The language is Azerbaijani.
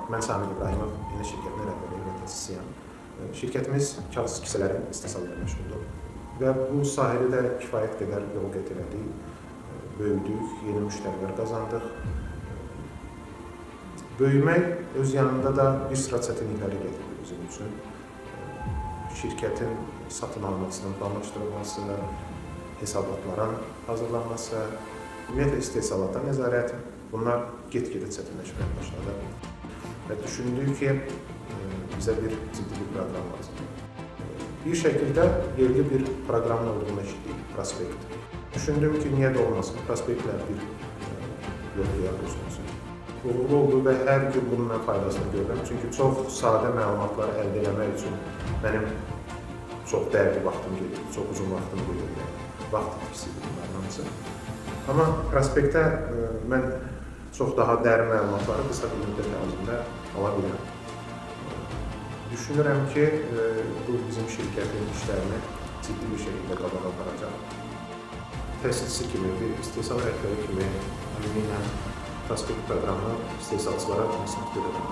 Mən Samir İbrahimov, Enə şirkətinin rəhbərliyi və təsisçisiyəm. Şirkətimiz kağız kisələrin istehsalı ilə məşğuldur və bu sahədə də kifayət qədər yol qət elədik, böyüdük, yeni müştərilər qazandıq. Böyümək öz yanında da bir sıra çətinlikləri gətirdi bizim üçün. Şirkətin satın almasının planlaşdırılması, hesabatların hazırlanması, ümumiyyətlə istehsalata nəzarət, bunlar get-gedə çətinləşməyə başladı. Və düşündük ki, bizə bir ciddi bir proqram lazımdır. Bir şəkildə yerli bir proqramın olduğunu eşitdik, Prospekt. Düşündüm ki, niyə də olmasın, Prospektlə bir yoxlayaq özümüzü. Uğurlu oldu və hər gün bunun mən faydasını görürəm. Çünki çox sadə məlumatları əldə eləmək üçün mənim çox dəyərli vaxtım gedirdi, çox uzun vaxtım gedirdi. Vaxt itkisi idi bunların hamısı. Amma Prospektdə mən çox daha dərin məlumatları qısa bir müddət ərzində ala bilirəm. Düşünürəm ki, bu bizim şirkətin işlərini ciddi bir şəkildə qabağa aparacaq. Təsisçi kimi, bir istehsal rəhbəri kimi əminliklə Prospekt proqramını istehsalçılara məsləhət görürəm.